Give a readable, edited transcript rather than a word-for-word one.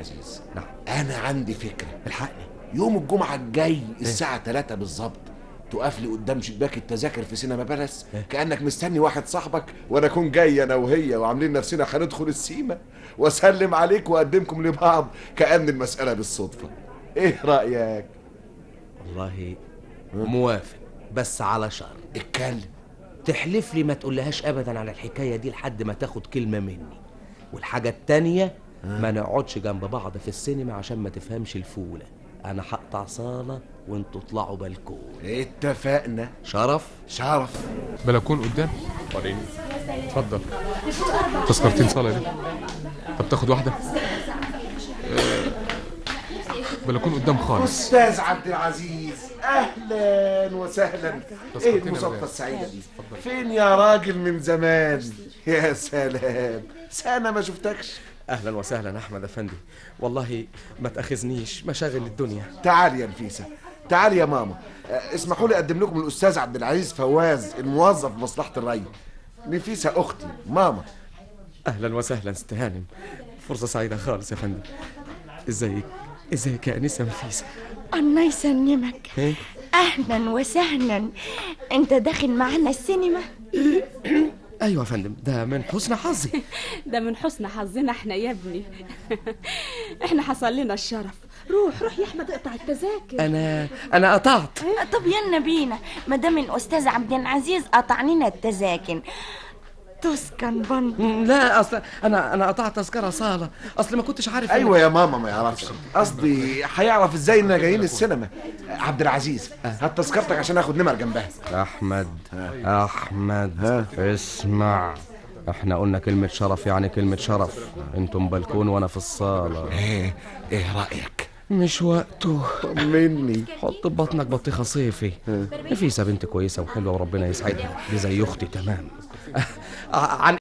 العزيز. نعم. انا عندي فكرة. الحقني. يوم الجمعة الجاي الساعة 3 بالظبط تقف لي قدام شباك التذاكر في سينما بالاس كانك مستني واحد صاحبك، وانا اكون جاي انا وهي وعاملين نفسنا هندخل السيما، واسلم عليك واقدمكم لبعض كأن المسالة بالصدفة. ايه رايك؟ والله موافق، بس على شرط. اتكلم. تحلف لي ما تقولهاش ابدا على الحكاية دي لحد ما تاخد كلمة مني. والحاجة التانية، ما نقعدش جنب بعض في السينما عشان ما تفهمش الفوله. انا هقطع صاله وانتوا اطلعوا بلكون. اتفقنا. شرف. شرف. بلكون قدام. اتفضل. تذكرتين صاله دي. طب تاخد واحدة؟ بلكون قدام خالص. استاذ عبد العزيز، اهلا وسهلا. ايه المصادفه السعيدة دي؟ فين يا راجل من زمان؟ يا سلام، سنة ما شفتكش. اهلا وسهلا احمد افندي، والله ما تاخذنيش، مشاغل الدنيا. تعال يا نفيسة، تعال يا ماما. اسمحوا لي اقدم لكم الاستاذ عبد العزيز فواز، الموظف بمصلحة الري. نفيسة اختي، ماما. اهلا وسهلا ست هانم، فرصة سعيدة خالص يا فندم. ازيك؟ ازيك يا انسه نفيسة؟ الله يسلمك. إيه؟ اهلا وسهلا. انت داخل معانا السينما؟ ايوه يا فندم، ده من حسن حظي. ده من حسن حظنا احنا يا ابني. احنا حصل لنا الشرف. روح روح يا احمد اقطع التذاكر. انا قطعت. طب يلا بينا، ما دام الاستاذ عبد العزيز قطع لنا التذاكر. تسكن بند. لا اصل انا قطعت تذكره صاله، اصل ما كنتش عارف. ايوه يا ماما، ما يعرفش، قصدي هيعرف ازاي اننا جايين السينما. عبد العزيز، هات تذكرتك عشان اخد نمر جنبها. احمد، احمد اسمع، احنا قلنا كلمة شرف يعني كلمة شرف. انتم بلكون وانا في الصاله. ايه رايك؟ مش وقته. طمني. حط ببطنك بطيخه صيفي. نفيسة بنت كويسة وحلوه وربنا يسعدها، دي زي اختي تمام. عن